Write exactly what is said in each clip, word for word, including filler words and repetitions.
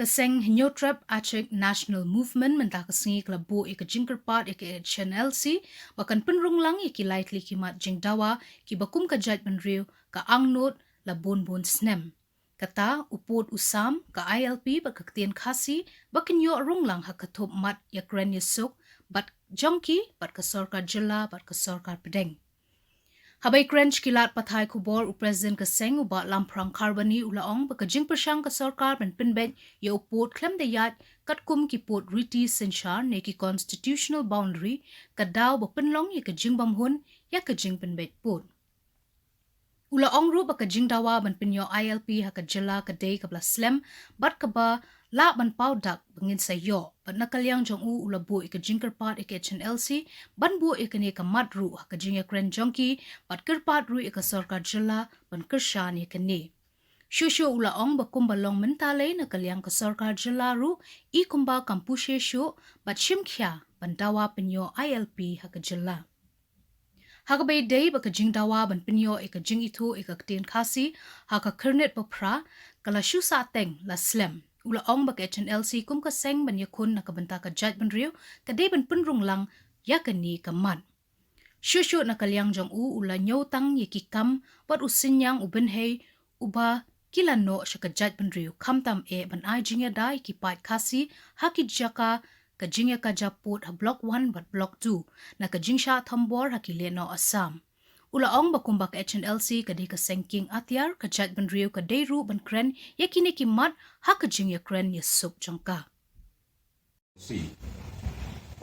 Ka seng Hynñiewtrep Achik National Movement mynta ka sngi ka la buh ïa ka jingkyrpad ïa ka H N L C ba kan pynrung lang ïa ki lai tylli ki mat jingdawa kiba kum ka jaitbynriew ka angnud la bun bun snem. Kata u pud u sam, ka I L P bad ka ktien Khasi ba kin ïoh rung lang ha ka thup mat ïakren ïasuk bad jong ki bad ka sorkar jylla bad ka sorkar pdeng. Haba ïakren sha ki lad pathai khubor, u President ka seng u Bah Lamphrang Kharbani u la ong ba ka jingpyrshang ka sorkar ban pynbeit ïa u pud khlem da ïaid katkum ki pud riti synshar ne ki constitutional boundary ka daw ba pynlong ïa ka jingbymhun ïa ka jingpynbeit pud. U la ong ruh ba ka jingdawa ban pynïoh I L P ha ka jylla ka dei kaba la slem bad kaba lah ban paw dak ba ngin sa ïoh, bad na ka liang jong u u la buh ïa ka jingkyrpad ïa ka H N L C ban buh ïa kane ka mat ruh ha ka jingïakren jong ki bad kyrpad ruh ïa ka sorkar jylla ban kyrshan ïa kane. Shuh shuh u la ong ba kumba long mynta lei na ka liang ka sorkar jylla ruh i kumba kam pyrshah shuh bad shim khia ban dawa pynïoh I L P ha ka jylla. Ha kaba ïadei bad ka jingdawa ban pynïoh ïa ka jingithuh ïa ka ktien Khasi ha ka Khyrnit Paphra ka la shu sahteng la slem. U la ong ba ka H N L C kum ka seng ban ïakhun na ka bynta ka jaitbynriew ka dei ban pynrung lang ïa kane ka mat. Shuh shuh na ka liang jong u u la ñiewtang ïa ki kam bad u synñiang u bynhei uba ki la noh sha ka jaitbynriew khamtam eh ban ai jingïada ïa ki paid Khasi ha ki jaka ka jingïakajia pud ha Block one bad Block two na ka jingshah thombor ha ki lehnoh Assam. U la ong ba kumba ka H N L C ka dei ka seng kieng atiar, ka jaitbynriew ka dei ruh ban kren ïa kine ki mat ha ka jingïakren ïasuk jong ka. C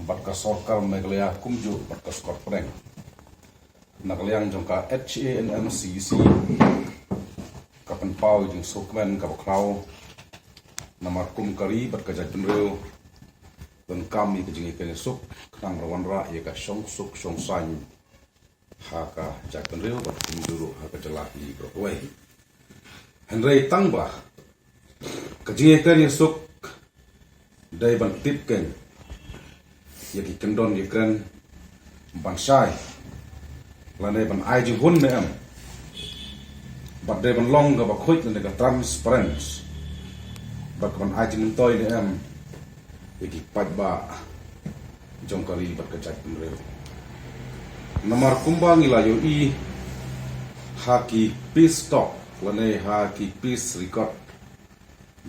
bad ka sorkar Meghalaya kumjuh bad ka sorkar pdeng. Na ka liang jong ka H A N M C E C ka pynpaw ïa ka jingsngewkmen kaba khraw namar kum ka ri bad ka jaitbynriew donkam ïa ka jingïakren ïasuk khnang ban wanrah ïa ka shongsuk shongsaiñ ha ka jaitbynriew bad kumjuh ruh ha ka jylla hi baroh kawei. Hynrei tang ba ka jingïakren ïasuk dei ban tip keiñ ïa ki kyndon ïakren ban shai lane ban ai jinghun ne em, bad dei ban long kaba khuid lane ka transparent bad ka ban ai jingmyntoi ne em ïa ki paidbah jong ka ri bad ka jaitbynriew. Namar kumba ngi la ïohi ha ki peace talk lane ha ki peace record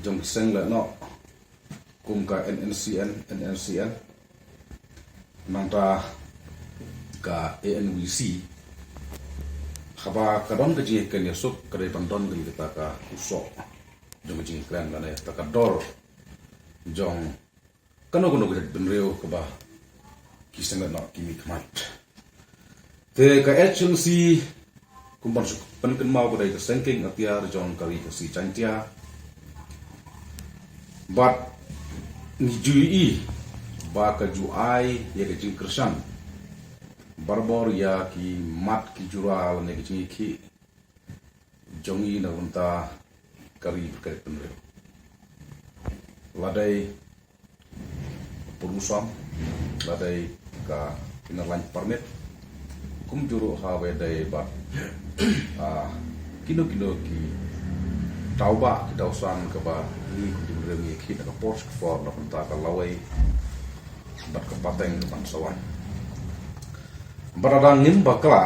jong ki seng lehnoh kum ka N N C N, N N C N, nangta ka A N V C, haba ka don ka jingïakren ïasuk ka dei ban don kata ka u soh jong ka jingïakren lane kata ka dor jong kano kano ka jaitbynriew kaba ki seng lehnoh ki mihkhmat. Te ka H N C kumban suk pynkynmaw ka dei ka seng kieng atiar jong ka ri Khasi Jaiñtia. Bad ngi ju ïohi ba ka ju ai ïa ka jingkyrshan barabor ïa ki mat ki jura lane ka jingïakhih jong ngi na ka bynta ka ri ka jaitbynriew. La dei pyrshang, la dei ka inner line permit, kumjuh ruh ha ba dei bad, ah, kino kino ki daw ba, ki daw san kaba ngi kum ki briew ngi ïakhih na ka por sha ka por na ka bynta ka lawei bad ka pateng ka ban sa wan. Bad lada ngim bakla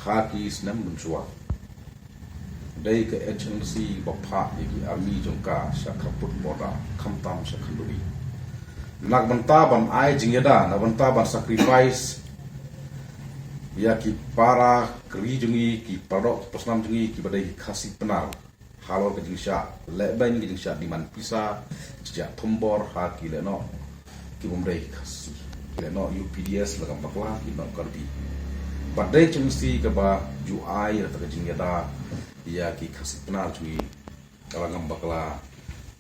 ha ki snem mynshuwa, dei ka H N C ba phah ïa ki army jong ka sha khappud border, khamtam sha Khanduli. Na ka bynta ban ai jingïada, na ka bynta ban sacrifice ïa ki para ka ri jong ngi, ki paradoh parasnam jong ngi kiba dei ki Khasi Pnar halor ka jingshah lehbeiñ, ka jingshah demand pisa, jingshah thombor ha ki lehnoh ki bym dei Khasi, ki lehnoh U P D S, la ngam bakla ki lehnoh Karbi. Bad dei H N C kaba ju ai ïa kata ka jingïada ïa ki Khasi Pnar jong ngi, la ngam bakla,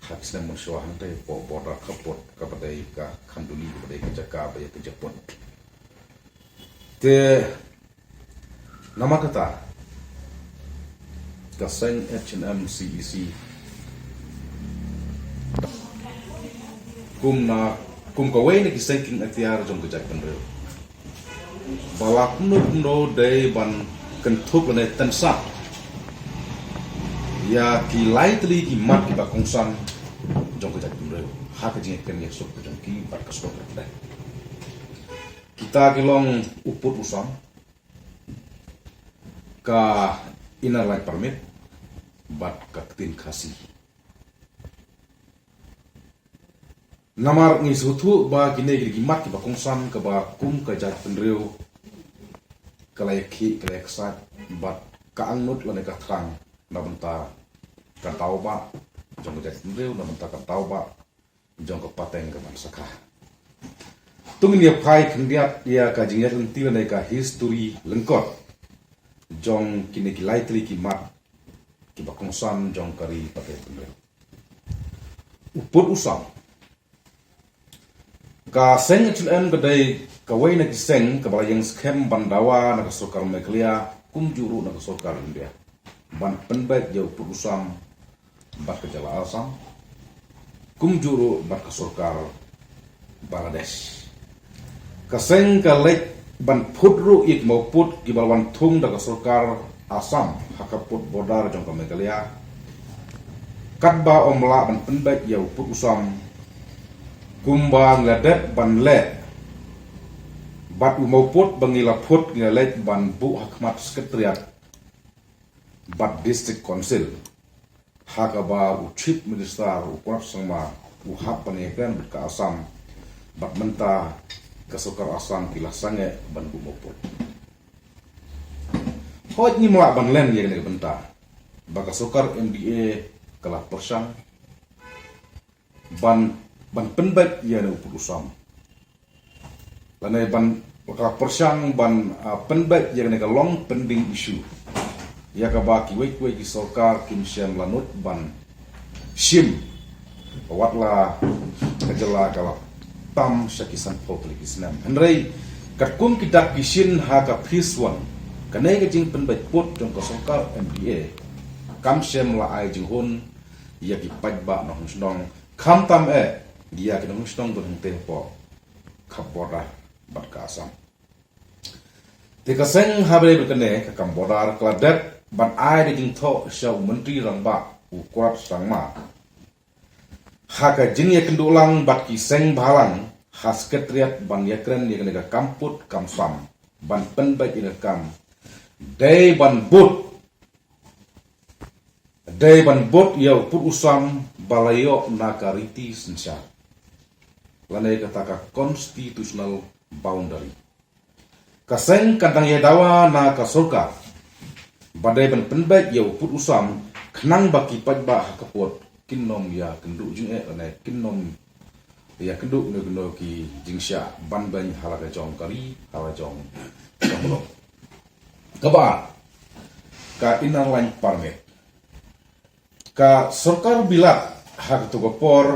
ha ki snem mynshuwa hangtei hapoh border khappud kaba dei ka Khanduli, kaba dei ka jaka ba ïa ka japud. Te namar kata ka seng H N M C E C kum na, kum kawei na ki seng kieng atiar jong ka jaitbynriew, ba la kumno kumno dei ban kynthup lane tynsah ïa ki lai tylli ki mat kiba kongsan jong ka jaitbynriew ha ka jingïakren ïasuk ka jong ki bad ka sorkar kata. Kita ki long u pud u sam, ka Inner Line Permit bad ka ktien Khasi. Namar ngi sngewthuh ba kine ki dei ki mat kiba kongsan kaba kum ka jaitbynriew ka la ïakhih, ka la ïaksaid bad ka angnud lane ka thrang na bynta ka daw ba jong ka jaitbynriew, na bynta ka daw ba jong ka pateng ka ban sakha. To ngin ïa phai khyndiat ïa ka jingïaid lynti lane ka history lyngkot jong kine ki lai tylli ki mat kiba kongsan jong ka ri bad ka jaitbynriew. U pud u sam. Ka seng H L M ka dei kawei na ki seng kaba la ïeng skhem ban dawa na ka sorkar Meghalaya kumjuh ruh na ka sorkar India ban pynbeit ïa u pud u sam bad ka jylla Assam, kumjuh ruh bad ka sorkar Bangladesh. Ka seng ka leit ban phut ruh ïa ki mawpud kiba la wan thung da ka sorkar Assam ha ka pud border jong ka Meghalaya. Katba ym lah ban pynbeit ïa u pud u sam kumba ngi la dep ban leh, bad u mawpud ba ngi la phut ngi la leit ban buh ha khmat Secretariat bad District Council, ha kaba u Chief Minister u Conrad Sangma u hap ban ïakren bad ka Assam, bad mynta ka sorkar Assam ki la sangeh ban buh mawpud. Hooid, ngim lah ban len ïa kane ka bynta ba ka sorkar M D A ka la pyrshang ban, ban pynbeit ïa kane u pud u sam. Lane ban, ka la pyrshang ban, ah, pynbeit ïa kane ka long pending issue ïa kaba kiwei kiwei ki sorkar kim shym la nud ban shim, wat la ka jylla ka la tam sha ki sanphew tylli ki snem. Hynrei katkum ki dak ki shin ha ka phase one, kane ka jingpynbeit pud jong ka sorkar M D A kam shym la ai jinghun ïa ki paidbah nongshong shnong, khamtam eh ïa ki nongshong shnong ba hangtei hapoh ka border bad ka Assam. Te ka seng haba ïadei bad kane ka kam border ka la dep ban ai da jingthoh sha u Myntri Rangbah u Conrad Sangma ha ka jingïakynduh lang bad ki seng bhalang ha Secretariat ban ïakren ïa kane ka kam pud kam sam ban pynbeit ïa ka kam dei ban bud dei ban bud ïa u pud u sam ba la ïoh na ka riti synshar lane kata ka constitutional boundary. Ka seng kan dang ïa dawa na ka sorkar ba dei ban pynbeit ïa u pud u sam khnang ba ki paidbah ha ka pud kin ym ïakynduh jingeh lane kin ym ïakynduh kino kino ki jingshah ban beiñ ha la ka jong ka ri, ha la jong ka muluk. Kaba ar, ka Inner Line Permit. Ka sorkar Bilat ha kato ka por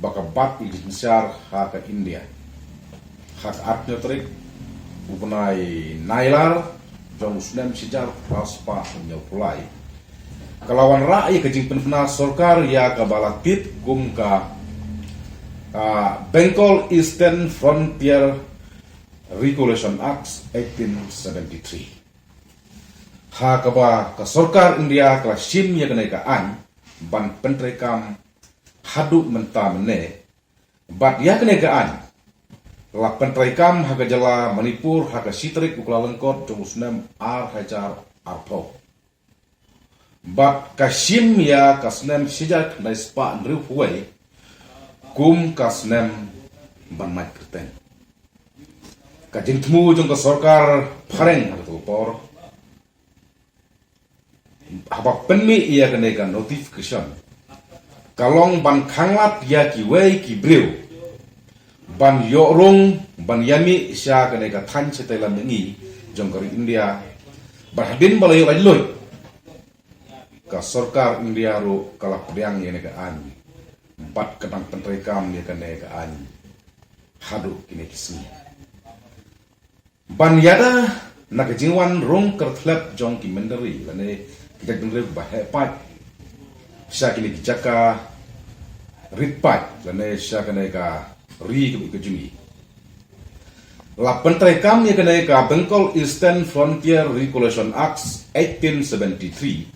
ba ka bat ïa ka jingsynshar ha ka India ha ka arphew tarik u bnai Nailar jong u snem shihajar phra spah hynñiewphew lai, ka la wanrah ïa ka jingpynbna sorkar ïa kaba la tip kum ka, ah, Bengal Eastern Frontier Regulation Act eighteen seventy-three, ha kaba ka sorkar India ka la shim ïa kane ka aiñ ban pyntreikam haduh mynta mynne. Bad ïa kane ka aiñ la pyntreikam ha ka jylla Manipur ha ka shi tarik u Kyllalyngkot jong u snem ar hajar arphew. Bad ka shim ïa ka snem shihajar khyndai spah hynriewphew wei kum ka snem ban mait kyrteng. Ka jingthmu jong ka sorkar phareng ha kato ka por haba pynmih ïa kane ka notification ka long ban khanglad ïa kiwei ki briew ban ïoh rung ban ïamih sha kane ka thaiñ shatei lam mihngi jong ka ri India. Bad hadien ba la ïoh laitluid, ka sorkar India ruh ka la pdiang ïa kane ka aiñ bad ka dang pyntreikam ïa kane ka aiñ haduh kine ki sngi. Ban ïada na ka jingwan rung kyrthlep jong ki mynder ri lane ki jaitbynriew ba heh paid sha kine ki jaka rit paid lane sha kane ka ri kaba ïeit ka jong ngi, la pyntreikam ïa kane ka Bengal Eastern Frontier Regulation Act eighteen seventy-three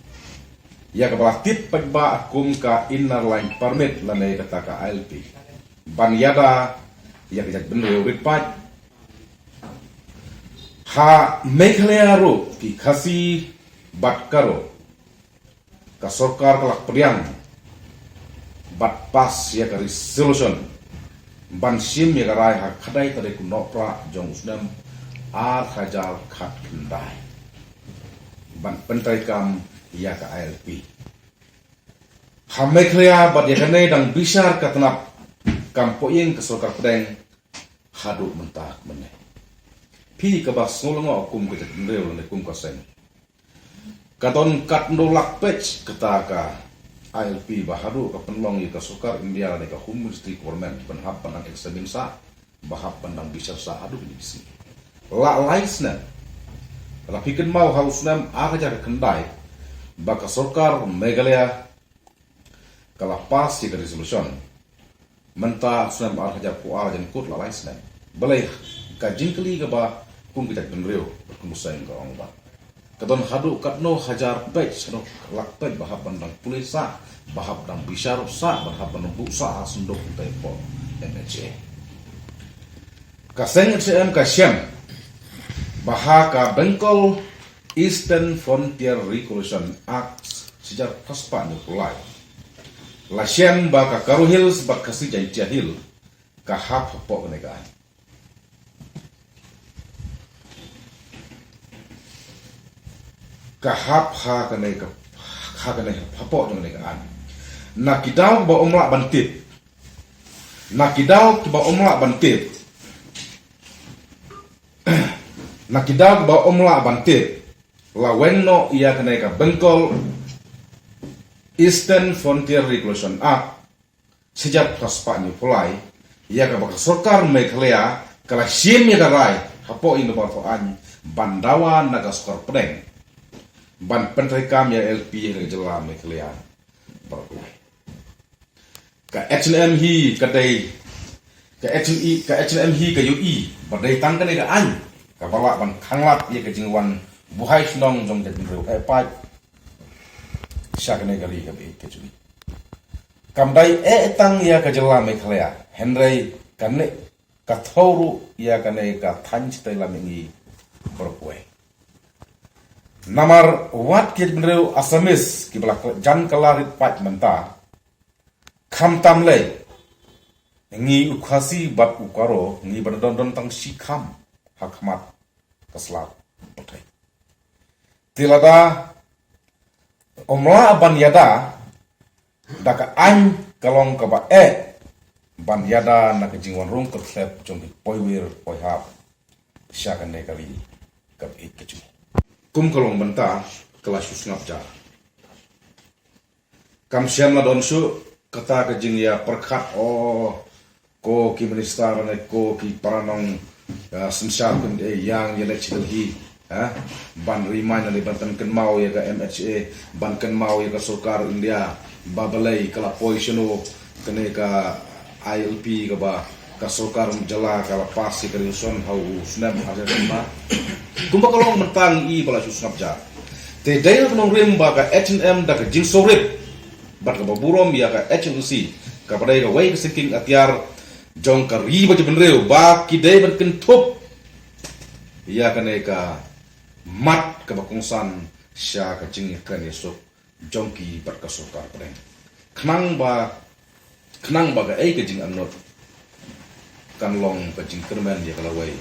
ïa kaba la tip paidbah kum ka Inner Line Permit lane kata ka I L P, ban ïada ïa ka jaitbynriew rit paid. Ha Meghalaya ruh ki Khasi bad Garo, ka sorkar ka la pdiang bad pass ïa ka resolution ban shim ïa ka rai ha ka khatlai tarik u Nohprah jong u snem ar hajar khatkhyndai ban pyntreikam ïa ka I L P. Ha Meghalaya bad ïa kane dang bishar ka tnat kam pohïing ka sorkar pdeng haduh mynta mynne. Phi kaba sngew lyngngoh kum ka jaitbynriew lane kum ka seng, ka don katno lak page kata ka I L P ba haduh ka pynlong ïa ka sorkar India lane ka Home Ministry government ban hap ban dang examine sah, ba hap ban dang bishar sah haduh kine ki sngi. La lai snem. La phi kynmaw ha u snem ar hajar khyndai ba ka sorkar Meghalaya ka la pass ïa ka resolution. Mynta snem ar hajar phew ar, jan kut la lai snem. Balei? Ka jingkylli kaba kum ka jaitbynriew, kum u seng ka ong ba ka don haduh katno hajar page, haduh lak page ba hap ban dang pule sah, ba hap dang bishar sah, ba hap ban dang buh sah ha synduk te pdeng M H A. Ka seng H A M ka shem ba ha ka Bengal Eastern Frontier Regulation Act, shijar phaspa nyuplai, la shem ba ka Garo Hills bad Khasi Jaintia Hills ka hap hapoh kane ka aiñ. Ka hap ha kane ka, ha kane hapoh jong kane ka aiñ. Na ki daw ba ym lah ban tip, na ki daw ba ym lah ban tip, na ki daw ba ym lah ban tip, la weng noh ïa kane ka Bengal Eastern Frontier Regulation Act, shijar phaspa nyuplai, ïa kaba ka sorkar Meghalaya ka la shim ïa ka rai hapoh ïa u Nohprah aiñ ban dawa na ka sorkar pdeng ban pyntreikam ïa I L P ha ka jylla Meghalaya baroh kawei. Ka H N M hi ka dei, ka H N E, ka H N M hi ka ïohi ba dei tang kane ka aiñ kaba lah ban khanglad ïa ka jingwan buhai shnong jong ka jaitbynriew, eh, paid sha kane ka ri kaba ïeit ka jong ngi. Kam dei eh tang ïa ka jylla Meghalaya, hynrei kane ka thew ruh ïa kane ka thaiñ shatei lam mihngi baroh kawei. Namar wat ki jaitbynriew Assamese kiba la jan kylla rit paid mynta, khamtam lei ngi u Khasi bad u Garo ngi ba don, don tang shi kham ha khmat ka sla pyrthei. Te lada ym lah ban ïada da ka aiñ, ka long kaba eh ban ïada na ka jingwan rung kyrtep jong ki poiwir poihap sha kane ka ri kaba ïeit ka jong ngi. Kum ka long mynta ka la shu sngap jar. Kam shym la don shuh kata ka jingïapyrkhat, oh, ko ki minister ne ko ki para nong, ah, synshar kin, eh, ïa ngi leit sha Delhi, ha, ban remind ne ban pynkynmaw ïa ka M H A, ban kynmaw ïa ka sorkar India ba balei ka la poi shano kane ka I L P kaba ka sorkar jylla ka la pass ïa ka resolution ha u snem ar hajar khyndai. Kumba ka long mynta ngi i ba la shu sngap jar. Te dei ka nongrim ba ka H N M da ka jingsngewrit bad kaba burom ïa ka H N O C, kaba dei kawei ka sengking atiar jong ka ri bad ka jaitbynriew, ba ki dei ban kynthup ïa kane ka mat kaba kongsan sha ka jingïakren ïasuk jong ki bad ka sorkar pdeng, khnang ba, khnang ba kaei ka jingangnud kan long ka jingkyrmen ïa ka lawei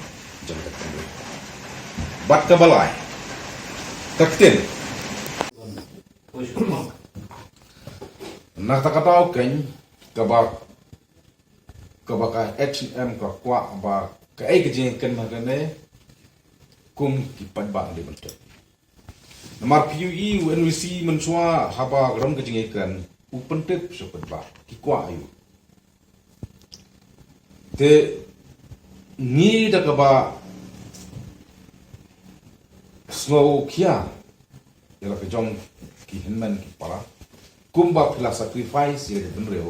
jong ka jaitbynriew. Bad kaba lai, ka ktien, na kata ka daw keiñ kaba, kaba ka H N M ka kwah ba kaei ka jingïakren ha kane kum ki paidbah ngi ban tip. Namar phi ïohi u N V C mynshuwa haba ka don ka jingïakren u pyntip sha u paidbah, ki kwah aïu. Te ngi da kaba sngewkhia ïa la ka jong ki hynmen ki para, kumba phi la sacrifice ïa ka jaitbynriew,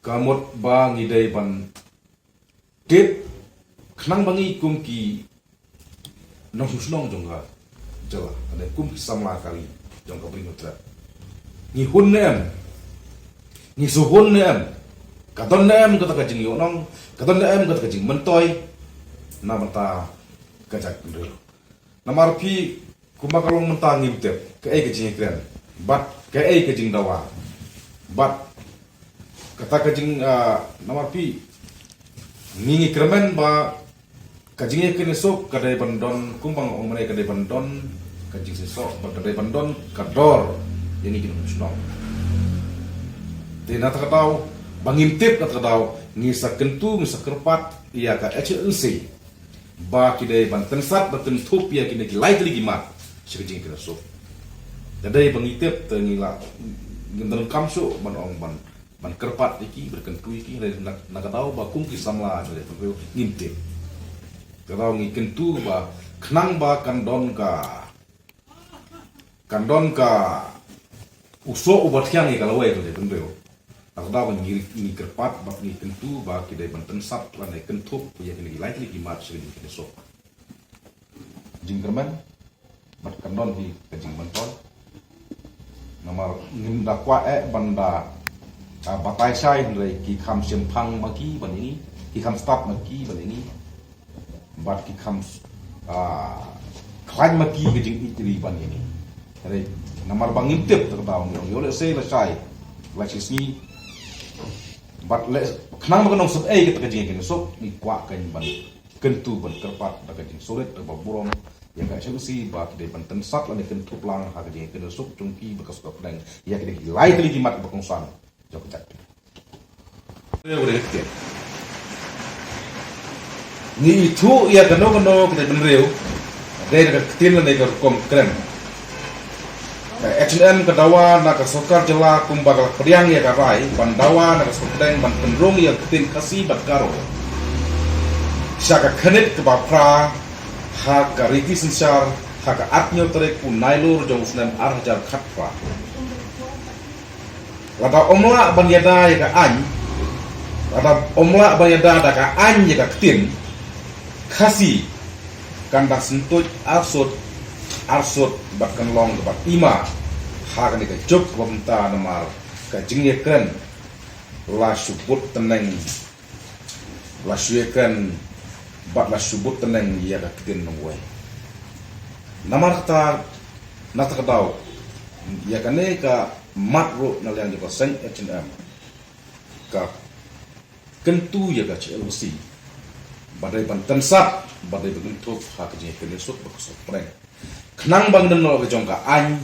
ka mut ba ngi dei ban tip, khnang ba ngi kum ki nongshong shnong jong ka jylla, lane kum ki samla ka ri jong ka Bri Hynñiewtrep. Ngi hun ne em? Ngi shu hun ne em? Ka don ne em kata ka jingïohnong, ka don ne em kata ka jingmyntoi na bynta ka jaitbynriew? Namar phi, kumba ka long mynta ngim tip kaei ka jingïakren bad kaei ka jingdawa. Bad kata ka jing, ah, namar phi, ngi ngi kyrmen ba ka jingïakren ïasuk ka dei ban don, kumba nga ong mynne, ka dei ban don ka jingshisha bad ka dei ban don ka dor ïa ngi ki nongshong shnong. Te na kata ka daw, ba ngim tip na kata ka daw, ngi sa kyntu, ngi sa kyrpad ïa ka H N C ba ki dei ban tynsat, ban kynthup ïa kine ki lai tylli ki mat sha ka jingïakren ïasuk. Ka dei ba ngi tip, te ngi la, ngim donkam shuh ban ong, ban, ban kyrpad ïa ki, ban kyntu ïa ki, hynrei na, na ka daw ba kum ki samla jong ka jaitbynriew ngim tip. Ka daw ngi kyntu ba khnang ba kan don ka, kan don ka u soh uba thiang ïa ka lawei ka jaitbynriew. Na ka daw ngi, ngi kyrpad bad ngi kyntu ba ki dei ban tynsat lane kynthup ïa kine ki lai tylli ki mat sha ka jingïakren ïasuk. Jingkyrmen bad kan don hi ka jingmyntoi. Namar ngim da kwah eh ban da, ah, batai shai, hynrei ki kham shemphang ma ki ban ïa ngi, ki kham stad ma ki ban ïa ngi, bad ki kham, ah, khlaiñ ma ki ka jingïeit ri ban ïa ngi. Hynrei namar ba ngim tip, te ka daw ngi ong ïoh lehse lashai, lashisngi. Bad leh, khnang ba kan ym sep ei kata ka jingïakren ïasuk, ngi kwah kan ban kyntu, ban kyrpad da ka jingsngewrit, da kaba burom ïa ka H N C ba ki dei ban tynsat lane kynthup lang ha ka jingïakren ïasuk jong ki bad ka sorkar pdeng ïa kine ki lai tylli ki mat ba kongsan jong ka jaitbynriew. Ngi ithuh ïa kano kano ka jaitbynriew dei da ka ktien lane ka rukom kren. Ka H N M ka dawa na ka sorkar jylla kumba ka la pdiang ïa ka rai ban dawa na ka sorkar pdeng ban pynrung ïa ka ktien Khasi bad Garo sha ka khyndit kaba phra ha ka riti synshar ha ka arphew tarik u Nailur jong u snem ar hajar khatphra. Lada ym lah ban ïada ïa ka aiñ, lada ym lah ban ïada da ka aiñ ïa ka ktien Khasi, kan dang syntuid arsut, arsut bad kan long kaba ima ha kane ka juk kaba mynta namar ka jingïakren la shu bud tneng, la shu ïakren bad la shu bud tneng ïa ka ktien nongwei. Namar kata, na kata ka daw, ïa kane ka mat ruh na liang jong ka seng H N M ka kyntu ïa ka H L C ba dei ban tynsat, ba dei ban kynthup ha ka jingïakren ïasuk bad ka sorkar pdeng. Khnang ba ngin ïoh ka jong ka aiñ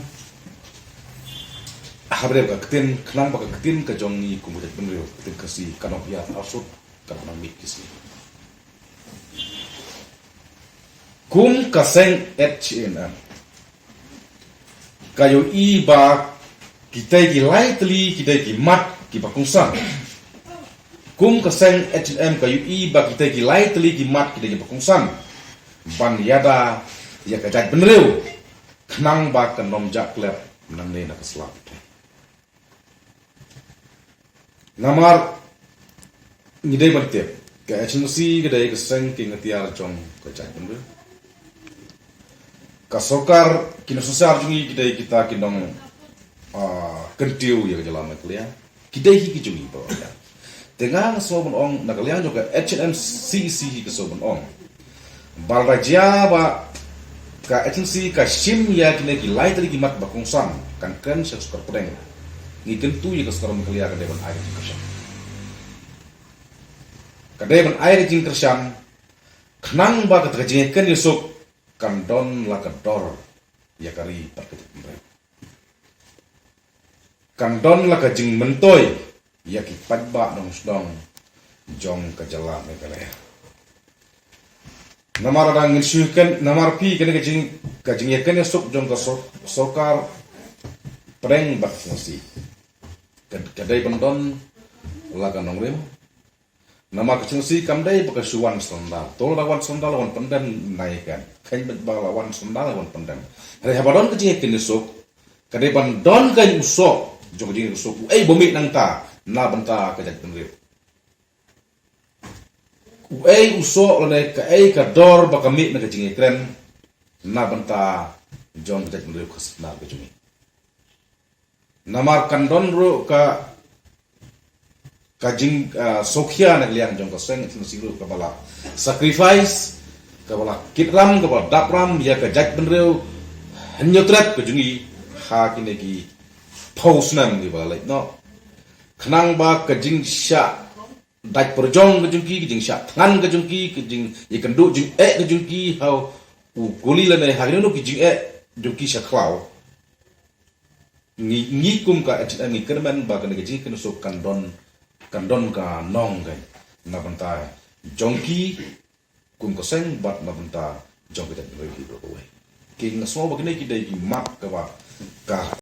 ha bynta ka ktien, khnang ba ka ktien ka jong ngi kum ka jaitbynriew, ka ktien Khasi, kan ym ïa arsut, kan ym mih ki sngi. Kum ka seng H N M ka ïohi ba kitei ki lai tylli ki dei ki mat kiba kongsan. Kum ka seng H N M ka ïohi ba kitei ki lai tylli ki mat ki dei kiba kongsan ban ïada ïa ka jaitbynriew, khnang ba kan ym jah klet nangne na ka sla pyrthei. Namar ngi dei ban tip, ka H N C ka dei ka seng kieng atiar jong ka jaitbynriew. Ka sorkar, ki nongshong shnong jong ngi ki dei kita ki nong, ah, kyntiew ïa ka jylla Meghalaya. Ki dei hi ki jong ngi baroh. Te nga nga sngew ban ong, na ka liang jong ka H N M C E C hi ka sngew ban ong, ba lada jia ba ka H N C ka shim ïa kine ki lai tylli ki mat ba kongsan, kan kren sha ka sorkar pdeng, ngi kyntu ïa ka sorkar Meghalaya ka dei ban ai ka jingkyrshan. Ka dei ban ai ka jingkyrshan, khnang ba kata ka jingïakren ïasuk kan don la ka dor ïa ka ri bad ka jaitbynriew. Kan don la ka jingmyntoi ïa ki paidbah nongshong shnong jong ka jylla Meghalaya. Namar lada ngin shu ken, namar phi, kane ka jing, ka jingïakren ïasuk jong ka sor-, sorkar pdeng bad H N C ka, ka dei ban don la ka nongrim. Namar ka H N C kam dei ba ka shu wan surrender. To lada wan surrender la wan pyndem nai kan. Kheiñ beit ba la wan surrender la wan pyndem. Hynrei haba don ka jingïakren ïasuk, ka dei ban don ka u soh jong ka jingïakren ïasuk. Uei ba mih nangta na bynta ka jaitbynriew? Uei u soh lane kaei ka dor ba ka mih na ka jingïakren na bynta jong ka jaitbynriew ka Sopnar ka jong ngi. Namar kan don ruh ka ka jing uh, sngewkhia na ka liang jong ka seng, ka seng ruh kaba la sacrifice, kaba la kit ram, kaba la dap ram ïa ka jaitbynriew Hynñiewtrep ka jong ngi ha kine ki phew snem kiba la leit noh. Khnang ba ka jingshah dait pyrjong ka jong ki, ka jingshah thngan ka jong ki, ka jingïakynduh jingeh ka jong ki ha u kuli lane ha kino kino ki jingeh jong ki sha khlaw. Ngi, ngi kum ka H N M ngi kyrmen ba kane ka jingïakynduh kan don, kan don ka nongkynmaw na bynta jong ki kum ka seng bad na bynta jong ka jaitbynriew hi baroh kawei. Ki, nga sngew ba kine ki dei ki mat kaba ka